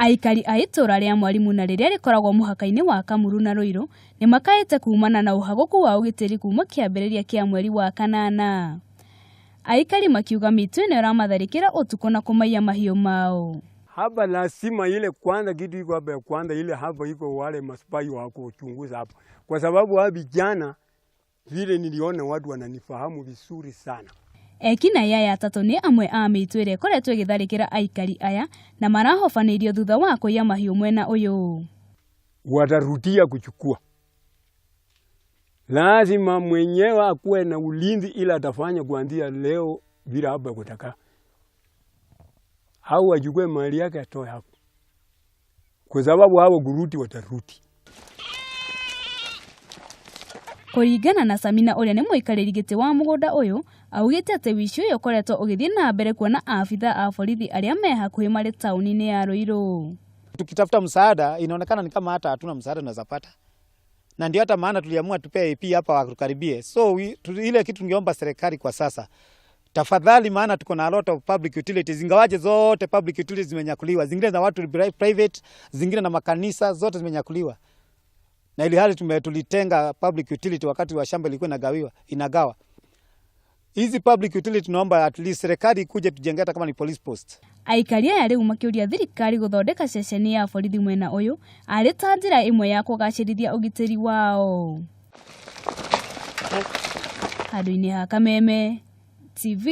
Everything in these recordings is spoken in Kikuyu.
Aikari a itũra rĩa Mwarimu na rĩrĩa rĩkoragwo mũhaka-inĩ wa Kamuru na Ruiru nĩ makaĩte kumana na ũhagũku wa ũgitĩri kuma kĩambĩrĩria kĩa mweri wa kanana. Aikari makiuga mĩitũ ĩno ĩramatharĩkĩra ũtukũ na kũmaiya mahiũ mao. Hapa lazima ile kwanza kitu iko hapa ya kwanza ile hapa iko wale maspai wa kuchunguza hapo, kwa sababu hao vijana vile niliona watu wananifahamu vizuri sana. Ekinaĩ aya atatũ nĩ amwe a mĩitũ ĩrĩa ĩkoretwo ĩgĩtharĩkĩra aikari aya na marahobanĩirio thutha wa kũiya mahiũ mwena ũyũ. Watarudia kuchukua, lazima mwenyewe akuwe na ulinzi, ila atafanya kuanzia leo bila hapa kutaka au achukue mali yake atoe hapo, kwa sababu hao guruti wataruti. Kũringana na Samina ũrĩa nĩ mũikarĩri gĩtĩ wa mũgũnda ũyũ, augĩte atĩ ũici ũyũ ũkoretwo ũgĩthiĩ na mbere kuona abithaa a borithi arĩa me hakuhĩ marĩ taũni-inĩ ya Ruiru. Tukitafuta msaada inaonekana ni kama hata hatuna msaada tunaweza pata, na ndio hata maana tuliamua tupee AP hapa watukaribie. So ile kitu tungeomba serikali kwa sasa, tafadhali, maana tuko na a lot of public utilities, ingawaje zote public utilities zimenyakuliwa, zingine za watu private, zingine na makanisa, zote zimenyakuliwa, na ili hali tulitenga public utility wakati wa shamba ilikuwa inagawiwa inagawa hizi public utility. Tunaomba at least serikali ikuje tujenge hata kama ni police post. Aikari aya rĩu makĩũria thirikari gũthondeka ceceni ya borithi mwena ũyũ arĩ ta njĩra ĩmwe ya kũgacĩrithia ũgitĩri wao. Handũ-inĩ ha Kameme TV,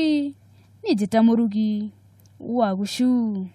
niĩ njĩta Mũrugi wa Gũcu.